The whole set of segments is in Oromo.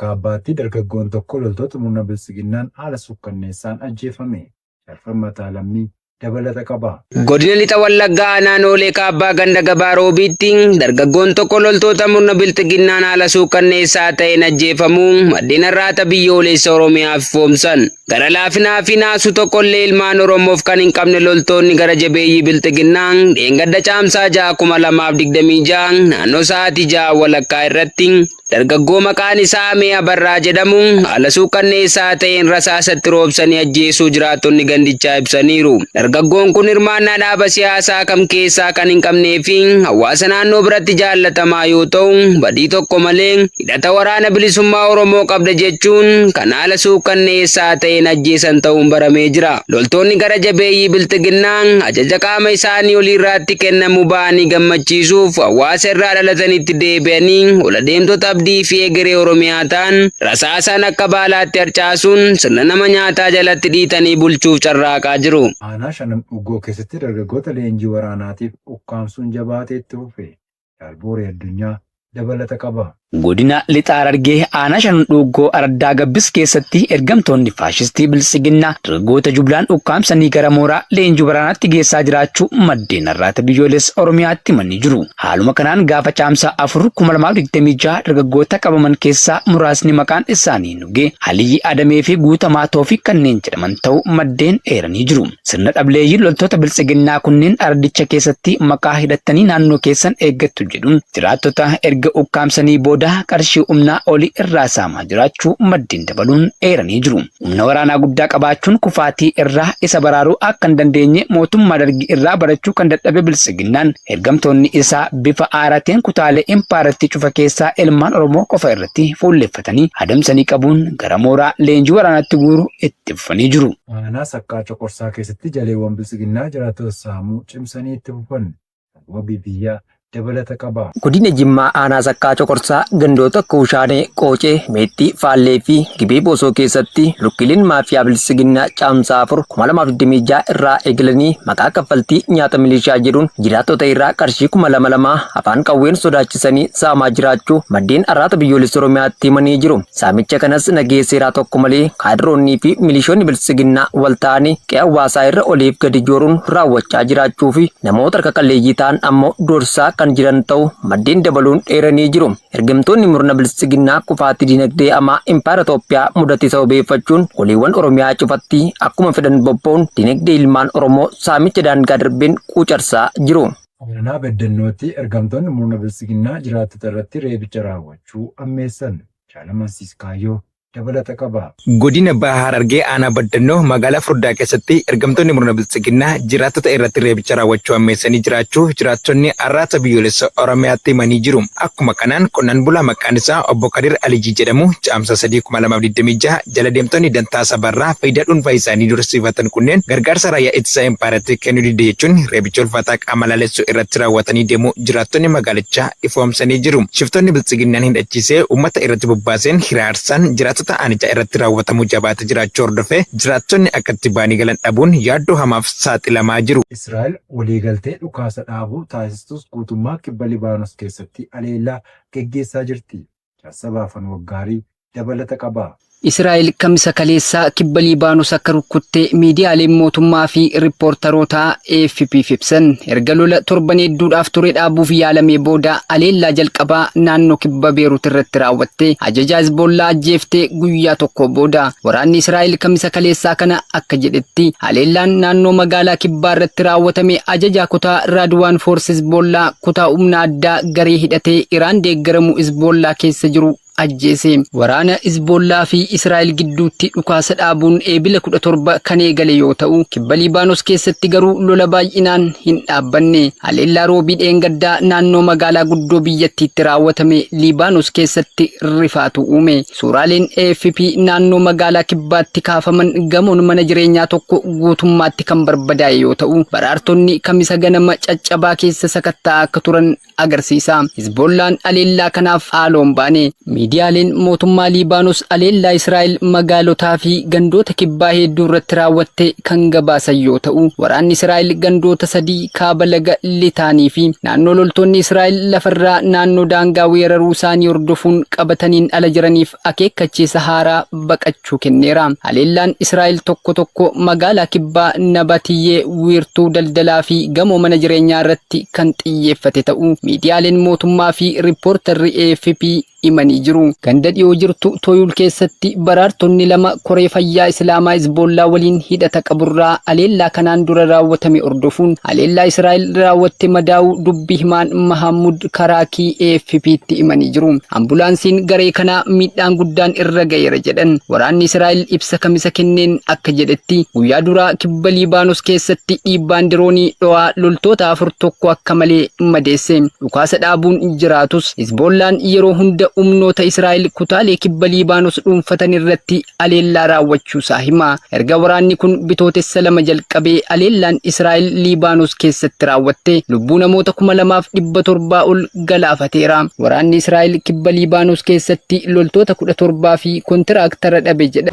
Kaabbaatti dargaggoon tokko loltoota murna Biltsiginnaan haala suukkanneessaan ajjeefame. Jaal Falmataa Lammii dabalata qaba. Godina Lixa Wallaggaa Aanaa Noolee Kaabbaa ganda Gabaa Roobiitti dargaggoon tokko loltoota murna Bilxiginnaan haala suukkanneessaa ta'een ajjeefamuu maddeen Arraata Biyyoolessa Oromiyaaf ifoomsan. Gara laafinaa fi naasuu tokkollee ilmaan Oromoof kan hin qabne loltoonni gara jabeeyyii Bilxiginnaa dheengadda Caamsaa 6, 2026 naannoo sa'aatii 6 walakkaa irratti dargaggoo maqaan isaa Amee Abarraa jedhamu haala suukkanneessaa ta'een rasaasatti roobsanii ajjeesuu jiraattonni gandichaa ibsaniiru. Dargaggoon kun hirmaannaa dhaaba siyaasaa kam keessaa kan hin qabnee fi hawaasa naannoo biratti jaallatamaa yoo ta'u, badii tokko malee hidhata waraana bilisummaa Oromoo qabda jechuun kan haala suukkanneessaa ta'een ajjeesan ta'uun baramee jira. Loltoonni gara jabeeyyii Bilxiginnaa ajaja qaama isaanii oliirraatti kennamu ba'anii gammachiisuuf hawaasa irraa dhalatanitti deebi'anii ol adeemtota abdii fi egeree Oromiyaa ta'an rasaasaan akka baalaatti harcaasuun sirna nama nyaataa jalatti dhiitanii bulchuuf carraaqaa jiru. Aanaa Shanan Dhuuggoo keessatti dargaggoota leenjii waraanaatiif ukkaamsuun jabaatee itti fufe. Jaal Booree Addunyaa dabalata qaba. Godina Lixa Harargee Aanaa Shanan Dhuuggoo Araddaa Gabbis keessatti ergamtoonni faashistii Biltsiginnaa dargaggoota jumlaan ukkaamsanii gara mooraa leenjii waraanaatti geessaa jiraachuu maddeen Arraata Biyyoolessa Oromiyaatti himanii jiru. Haaluma kanaan gaafa Caamsaa 4, 2026 dargaggoota qabaman keessaa muraasni maqaan isaanii Nugee, Aliyyi Adamee fi Guutamaa Toofiq kanneen jedhaman ta'uu maddeen eeranii jiru. Sirna dhableeyyiin loltoota Biltsiginnaa kunneen araddicha keessatti maqaa hidhattanii naannoo keessan eeggattu jedhuun jiraattota erga ukkaamsanii booda qarshii humnaa olii irraa saamaa jiraachuu maddeen dabaluun eeranii jiru. Humna waraanaa guddaa qabaachuun kufaatii irraa isa baraaruu akka hin dandeenye mootummaa Dargii irraa barachuu kan dadhabe Biltsiginnaan ergamtoonni isaa bifa aarateen kutaalee impaarattii cufa keessaa ilmaan Oromoo qofa irratti fuulleffatanii adamsanii qabuun gara mooraa leenjii waraanaatti guuru itti fufanii jiru. Aanaa Saqqaa Coqorsaa keessatti jaleewwan Biltsiginnaa jiraattota saamuu cimsanii itti fufan. Wabii Biyyaa dabalata qaba. Godina Jimmaa Aanaa Saqqaa Coqorsaa gandoota akka Ushaanee, Qoocee, Meexxii, Faallee fi Gibee Boosoo keessatti lukkiileen maafiyaa Biltsiginnaa Caamsaa 4, 2026 irraa eegalanii maqaa kaffaltii nyaata milishaa jedhuun jiraattota irraa qarshii 2000 lamaa afaan qawween sodaachisanii saamaa jiraachuu maddeen Arraata Biyyoolessa Oromiyaatti himanii jiru. Saamicha kanas nagahee seeraa tokko malee kaadiroonnii fi milishoonni Biltsiginnaa wal ta'anii qe'ee hawaasaa irra oliif gadi jooruun raawwachaa jiraachuu fi namoota harka qalleeyyii ta'an ammoo doorsisaa kan jiran ta'uu maddeen dabaluun eeranii jiru. Ergamtoonni murna Biltsiginnaa kufaatii dinagdee hamaa impaayera Itoophiyaa mudate sababeeffachuun goliiwwan Oromiyaa cufatti akkuma fedhan bobba'uun dinagdee ilmaan Oromoo saamicha daangaa darbeen quucarsaa jiru. Aanaa Beddannootti ergamtoonni murna Biltsiginnaa jiraattota irratti reebicha raawwachuu ammeessan. Jaal Amansiis Kaayyoo dabalata qaba. Godina Baha Harargee Aanaa Baddannoo magaalaa Furdaa keessatti ergamtoonni murna Biltsiginnaa jiraattota irratti reebicha raawwachuu hammeessanii jiraachuu jiraattonni Arraata Biyyoolessa Oromiyaatti himanii jiru. Akkuma kanaan qonnaan bulaa maqaan isaa Obbo Kadir Alijii jedhamu Caamsaa 3, 2026 jala deemtonni dantaa sabaarraa faayidaa dhuunfaa isaanii dursiifatan kunneen gargaarsa raayyaa ittisa impaayerattii kennuu didde jechuun reebicha ulfaataa qaama laalessu irratti raawwatanii deemuu jiraattonni magaalichaa ifoomsanii jiru. Shiftoonni Biltsiginnaan hidhachiisee uummata irratti bobbaaseen hiraarsaan jiraattota aanichaa irratti raawwatamuu jabaatee jiraachuu hordofee jiraattonni akka itti ba'anii galan dhabuun yaaddoo hamaaf saaxilamaa jiru. Israa'el waliigaltee dhukaasa dhaabuu taasistus guutummaa kibba Libaanos keessatti haleellaa geggeessaa jirti. Cassabaa Fanwaggaarii dabalata qaba. Israa'el Kamisa kaleessaa kibba Liibaanos akka rukkutte miidiyaaleen mootummaa fi rippoortarootaa AFP'f ibsan. Erga lola torban hedduudhaaf ture dhaabuuf yaalamee booda haleellaa jalqabaa naannoo kibba Beerut irratti raawwatte ajajaa Hezbollaa ajjeefte guyyaa tokko booda. Waraanni Israa'el Kamisa kaleessaa kana akka jedhetti haleellaan naannoo magaalaa kibbaa irratti raawwatame ajajaa kutaa Raadwaan Foors Hezbollaa kutaa humna addaa garee hidhatee Iraan deeggaramu Hezbollaa keessa jiru ajjeese. Waraana Hizboollaa fi Israa'el gidduutti dhukaasa dhaabuun Eebila 17 kan eegale yoo ta'u, kibba Liibaanos keessatti garuu lola baay'inaan hin dhaabbanne. Haleellaa Roobii dheengaddaa naannoo magaalaa guddoo biyyattiitti raawwatame Liibaanos keessatti rifaatu uume. Suuraaleen AFP naannoo magaalaa kibbaatti kaafaman gamoon mana jireenyaa tokko guutummaatti kan barbadaa'e yoo ta'u, baraartonni Kamisa ganama caccabaa keessa sakatta'aa akka turan agarsiisa. Hizboollaan haleellaa kanaaf haaloo hin baane. Miidiyaaleen mootummaa Liibaanos aleellaa Israa'el magaalotaa fi gandoota kibbaa hedduu irratti raawwatte kan gabaasan yoo ta'u, waraanni Israa'el gandoota sadii kaaba laga Litaanii fi naannoo loltoonni Israa'el lafarraa naannoo daangaa weeraruu isaanii hordofuun qabataniin ala jiraniif akeekkachiisa haaraa baqachuu kenneera. Haleellaan Israa'el tokko tokko magaalaa kibbaa Nabatiyyee wiirtuu daldalaa fi gamoo mana jireenyaa irratti kan xiyyeeffate ta'uu miidiyaaleen mootummaa fi riippoortarri AFP himanii jiru. Ganda dhiyoo jirtu Toyul keessatti baraartonni lama koree fayyaa Islaamaa Hizboollaa waliin hidhata qaburraa aleellaa kanaan dura raawwatame hordofuun aleellaa Israa'el raawwatte madaa'uu dubbi himaan Mahammud Karaakii AFP'tti himanii jiru. Ambulaansiin garee kanaa miidhaan guddaan irra ga'eera jedhan. Waraanni Israa'el ibsa Kamisa kenneen akka jedhetti guyyaa duraa kibba Liibaanos keessatti dhiibbaan diroonii dho'aa loltoota 4 tokko akka malee madeesse. Dhukaasa dhaabuun jiraatus Hizboollaan yeroo hunda humnoota Israa'el kutaalee kibba Liibaanos dhuunfatan irratti aleellaa raawwachuusaa hima. Erga waraanni kun Bitootessa 2 jalqabee aleellaan Israa'el Liibaanos keessatti raawwatte lubbuu namoota 2,700 ol galaafateera. Waraanni Israa'el kibba Liibaanos keessatti loltoota 17 fi kontiraaktara dhabe jedha.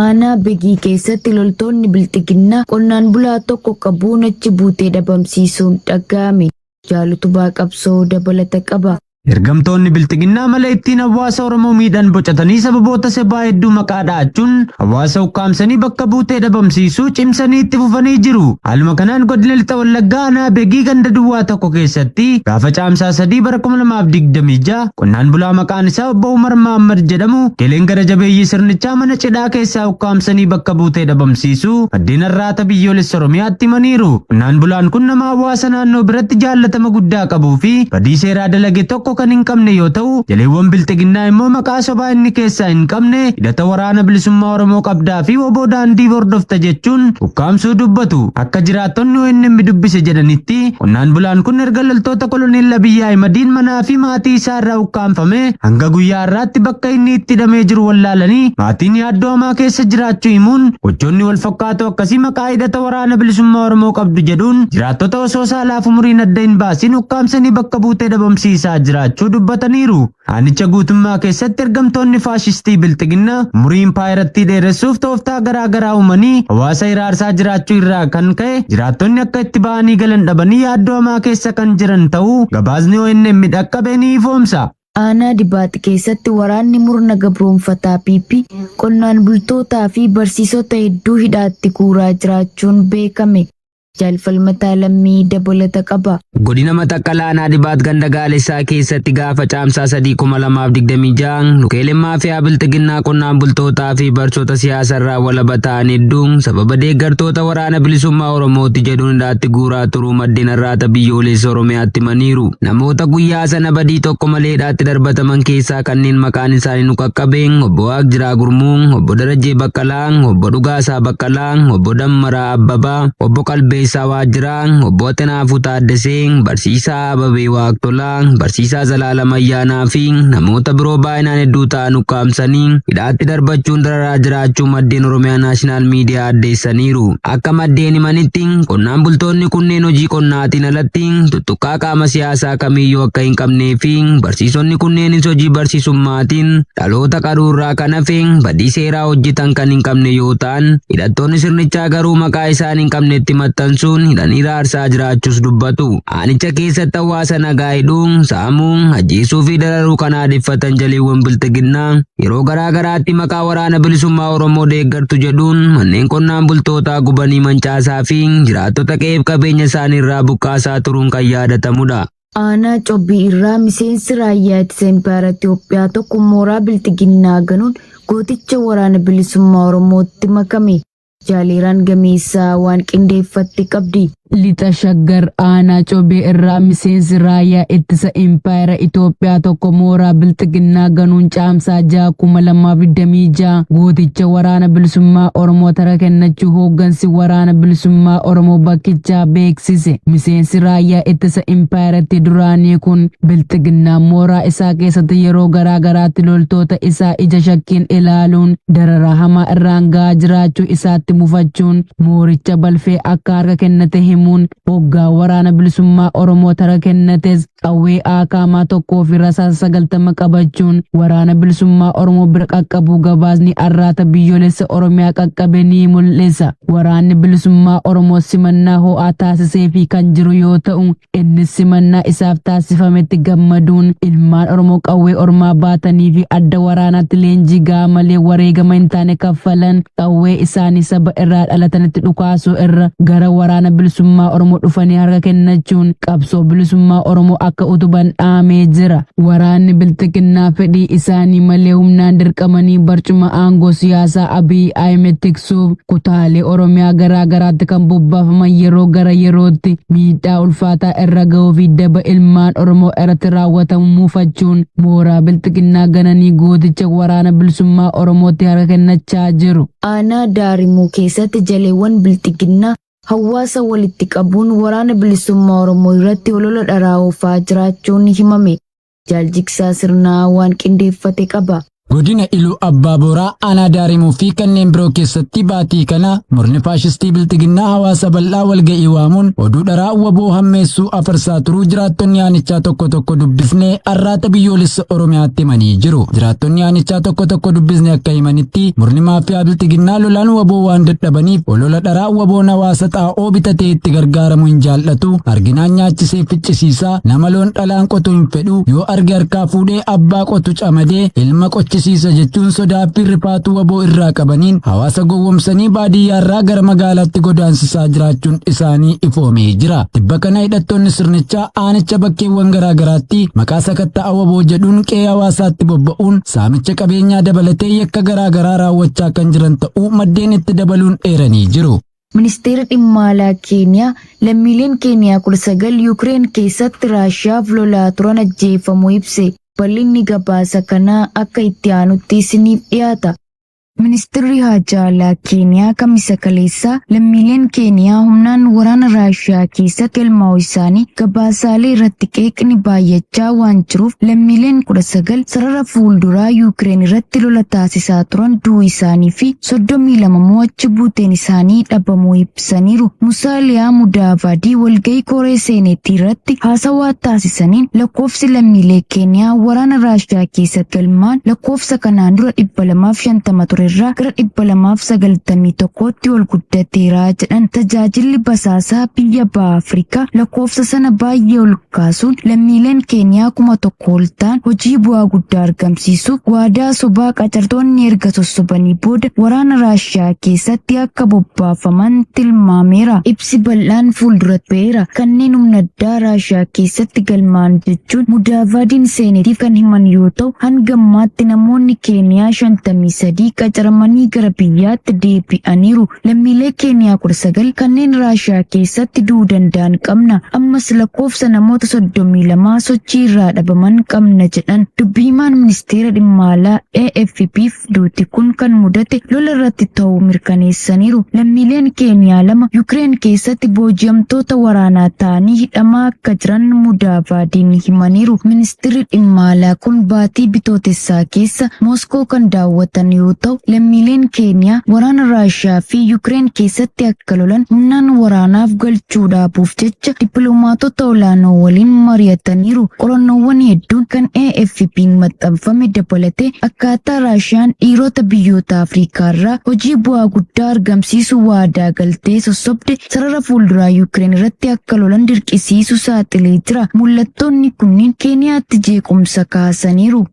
Aanaa Begii keessatti loltoonni Bilxiginnaa qonnaan bulaa tokko qabuun achi buutee dhabamsiisuun dhaga'ame. Jaal Utubaa Qabsoo dabalata qaba. Ergamtoonni Bilxiginnaa mala ittiin hawaasa Oromoo miidhan bocatanii sababoota sobaa hedduu maqaa dha'achuun hawaasa ukkaamsanii bakka buutee dhabamsiisuu cimsanii itti fufanii jiru. Haaluma kanaan godina Lixa Wallaggaa aanaa Begii ganda duwwaa tokko keessatti gaafa Caamsaa 3 bara 2026 qonnaan bulaa maqaan isaa obbo Umar Mahaammad jedhamu geleen gara jabeeyyii sirnichaa mana cidhaa keessaa ukkaamsanii bakka buutee dhabamsiisuu maddeen Arraata Biyyoolessa Oromiyaatti himaniiru. Qonnaan bulaan kun nama hawaasa naannoo biratti jaallatama guddaa qabuu fi badii seeraa dalage tokko kan hin qabne yoo ta'u, jaleewwan Bilxiginnaa immoo maqaa sobaa inni keessaa hin qabne hidhata Waraana Bilisummaa Oromoo qabdaa fi wbo daandiif hordofta jechuun ukkaamsuu dubbatu. Akka jiraattonni ONM dubbise jedhanitti, qonnaan bulaan kun erga loltoota Koloneel Abiy Ahimadiin manaa fi maatii isaa irraa ukkaamfamee hanga guyyaa har'aatti bakka inni itti hidhamee jiru wallaalanii maatiin yaaddoo hamaa keessa jiraachuu himuun, gochoonni wal fakkaatoo akkasii maqaa hidhata Waraana Bilisummaa Oromoo qabdu jedhuun jiraattota osoo saalaaf umuriin adda hin baasiin ukkaamsanii bakka buutee dhabamsiisaa jiraachuu dubbataniiru. Aanicha guutummaa keessatti ergamtoonni faashistii Bilxiginnaa umurii impaayerattii dheeressuuf tooftaa garaa garaa uumanii hawaasa hiraarsaa jiraachuu irraa kan ka'e jiraattonni akka itti ba'anii galan dhabanii yaaddoo hamaa keessa kan jiran ta'uu gabaasni ONM dhaqqabe ni ifoomsa. Aanaa Dibaax keessatti waraanni murna gabroomfataa PP qonnaan bultootaa fi barsiisota hedduu hidhaatti guuraa jiraachuun beekame. Jaal Falmataa Lammii dabalata qaba. Godina Matakkal Aanaa Dibaat ganda Gaalessaa keessatti gaafa Caamsaa 3, 2026 lukeeleen maafiyaa Bilxiginnaa qonnaan bultootaa fi barsoota siyaasa irraa walaba ta'an hedduu sababa deeggartoota Waraana Bilisummaa Oromooti jedhuun hidhaatti guuraa turuu maddeen Arraata Biyyooleessa Oromiyaatti himaniiru. Namoota guyyaa sana badii tokko malee hidhaatti darbataman keessaa kanneen maqaan isaanii nu qaqqabe Obbo Waaqjiraa Gurmuu, Obbo Darajjee Baqqalaa, Obbo Dhugaasaa Baqqalaa, Obbo Dammaraa Abbabaa, Obbo Qalbeessaa Waajjiraa, Obbo Axinaafuu Taaddasee, Barsiisaa Ababee Waaqtolaa, Barsiisaa Zalaalam Ayyaanaa fi namoota biroo baay'inaan hedduu ta'an ukkaamsanii hidhaatti darbachuun dararaa jiraachuu maddeen Oromiyaa Naashinaal Miidiyaa addeessaniiru. Akka maddeen himanitti, qonnaan bultoonni kunneen hojii qonnaatiin alatti tuttuqqaa qaama siyaasaa kamiiyyuu akka hin qabnee fi barsiisonni kunneenis hojii barsiisummaatiin dhaloota qaruurraa kan hafe badii seeraa hojjetan kan hin qabne yoo ta'an, hidhattoonni sirnichaa garuu maqaa isaan hin qabnetti maxxansuun hidhanii raarsaa jiraachuus dubbatu. Aanicha keessatti hawaasa nagaa hidhuu, saamuu, ajjeesuu fi dararuu kan aadeffatan jaleewwan Bilxiginnaa yeroo garaa garaatti maqaa Waraana Bilisummaa Oromoo deeggartu jedhuun manneen qonnaan bultootaa gubanii mancaasaa fi jiraattota qe'eef qabeenya isaanii irraa buqqaasaa turuun kan yaadatamudha. Aanaa Cobii irraa miseensi raayyaa ittisa impaayera Itiyoophiyaa tokko mooraa Bilxiginnaa ganuun gooticha Waraana Bilisummaa Oromootti makame. Jaaleeraan Gameessaa waan qindeeffatte qabdi. Lixa Shaggar aanaa Cobee irraa miseensi raayyaa ittisa impaayera Itoophiyaa tokko mooraa Bilxiginnaa ganuun Caamsaa 6, 2026 gooticha Waraana Bilisummaa Oromoo tara kennachuu hooggansi Waraana Bilisummaa Oromoo bakkichaa beeksise. Miseensi raayyaa ittisa impaayerattii duraanii kun Bilxiginnaan mooraa isaa keessatti yeroo garaa garaatti loltoota isaa ija shakkiin ilaaluun dararaa hamaa irraan ga'aa jiraachuu isaatti mufachuun mooricha balfee akka harka kennate himuun hoggaa Waraana Bilisummaa Oromoo tara kennates Qawwee AKM 1 fi rasaasa 90 qabachuun Waraana Bilisummaa Oromoo bira qaqqabuu gabaasni Arraata Biyyoolessa Oromiyaa qaqqabe ni mul'isa. Waraanni Bilisummaa Oromoo simannaa ho'aa taasiseefii kan jiru yoo ta'u, innis simannaa isaaf taasifametti gammaduun ilmaan Oromoo qawwee ormaa baatanii fi adda waraanaatti leenjii gahaa malee wareegama hin taane kaffalan qawwee isaanii saba irraa dhalatanitti dhukaasuu irra gara Waraana Bilisummaa Oromoo dhufanii harka kennachuun qabsoo bilisummaa Oromoo akka utuban dhaamee jira. Waraanni Bilxiginnaa fedhii isaanii malee humnaan dirqamanii barcuma aangoo siyaasaa Abiy Ahimed tiksuuf kutaalee Oromiyaa garaa garaatti kan bobbaafaman yeroo gara yerootti miidhaa ulfaataa irra gahuu fi daba ilmaan Oromoo irratti raawwatamu muufachuun mooraa Bilxiginnaa gananii gooticha Waraana Bilisummaa Oromootti harka kennachaa jiru. Aanaa Daarimuu keessatti jaleewwan Bilxiginnaa hawaasa walitti qabuun Waraana Bilisummaa Oromoo irratti olola dharaa oofaa jiraachuun himame. Jaal Jigsaa Sirnaa waan qindeeffate qaba. Godina Iluu Abbaa Booraa aanaa Daarimuu fi kanneen biroo keessatti baatii kana murni faashistii Bilxiginnaa hawaasa bal'aa walga'ii waamuun oduu dharaa waboo hammeessuu afarsaa turuu jiraattonni aanichaa tokko tokko dubbisne Arraata Biyyoolessa Oromiyaatti himanii jiru. Jiraattonni aanichaa tokko tokko dubbisne akka himanitti murni maafiyaa Bilxiginnaa lolaan waboo waan dadhabaniif olola dharaa waboon hawaasa xaa'oo bitatee itti gargaaramu hin jaallatu, arginaan nyaachisee ficcisiisa, nama loon dhalaan qotu hin fedhu, yoo arge harkaa fuudhee abbaa qotu camadee ilma qochisiisa jechuun sodaa fi rifaatuu waboo irraa qabaniin hawaasa gowwomsanii baadiyyaarraa gara magaalaatti godaansisaa jiraachuun isaanii ifoomee jira. Tibba kana hidhattoonni sirnichaa aanicha bakkeewwan garaa garaatti maqaa sakatta'a waboo jedhuun qe'ee hawaasaatti bobba'uun saamicha qabeenyaa dabalatee yakka garaa garaa raawwachaa kan jiran ta'uu maddeen itti dabaluun eeranii jiru. Ministeerri Dhimma Alaa Keeniyaa lammiileen Keeniyaa 19 Yuukireen keessatti Raashiyaaf lolaa turan ajjeefamuu ibse. Bal'inni gabaasa kanaa akka itti aanutti isiniif dhiyaata. Ministirri Haajaa Alaa Keeniyaa Kamisa kaleessaa lammiileen Keeniyaa humnaan waraana Raashiyaa keessatti galmaa'uu isaanii gabaasaalee irratti qeeqni baay'achaa waan jiruuf lammiileen 19 sarara fuulduraa Yuukireen irratti lola taasisaa turan du'uu isaanii fi 32 immoo achi buuteen isaanii dhabamuu ibsaniiru. Musaaliyaa Mudaavaadii walga'ii koree seeneetii irratti haasawaa taasisaniin lakkoofsi lammiilee Keeniyaa waraana Raashiyaa keessatti galmaa'an lakkoofsa kanaan dura 250 ture irraa gara 291tti ol guddateera jedhan. Tajaajilli basaasaa biyya Baha Afrikaa lakkoofsa sana baay'ee ol kaasuun lammiileen Keeniyaa 1000 ol ta'an hojii bu'aa guddaa argamsiisuuf waadaa sobaa qacartoonni erga sossobanii booda waraana Raashiyaa keessatti akka bobbaafaman tilmaameera. Ibsi bal'aan fuulduratti ba'eera. Kanneen humna addaa Raashiyaa keessatti galmaa'an jechuun Mudaavaadiin Seenetiif kan himan yoo ta'u, hanga ammaatti namoonni Keeniyaa 53 qacaramanii gara biyyaatti deebi'aniiru. Lammiilee Keeniyaa 19 kanneen Raashiyaa keessatti du'uu danda'an qabna. Ammas lakkoofsa namoota 32 sochii irraa dhabaman qabna jedhan. Dubbi himaan ministeera dhimma alaa AFP'f duuti kun kan mudate lola irratti ta'uu mirkaneessaniiru. Lammiileen Keeniyaa 2 Yukireen keessatti booji'amtoota waraanaa ta'anii hidhamaa akka jiran Mudaavaadiin himaniiru. Ministirri dhimma alaa kun baatii Bitootessaa keessa Mooskoo kan daawwatan yoo ta'u, lammiileen Keeniyaa waraana Raashiyaa fi Yukireen keessatti akka lolan humnaan waraanaaf galchuu dhaabuuf jecha dippiloomaatota olaanoo waliin mari'ataniiru. Qorannoowwan hedduun kan AFP'n maxxanfame dabalatee akkaataa Raashiyaan dhiirota biyyoota Afriikaarraa hojii bu'aa guddaa argamsiisu waadaa galtee sossobde sarara fuulduraa Yukireen irratti akka lolan dirqisiisu saaxilee jira. Mul'attoonni kunniin Keeniyaatti jeequmsa kaasaniiru.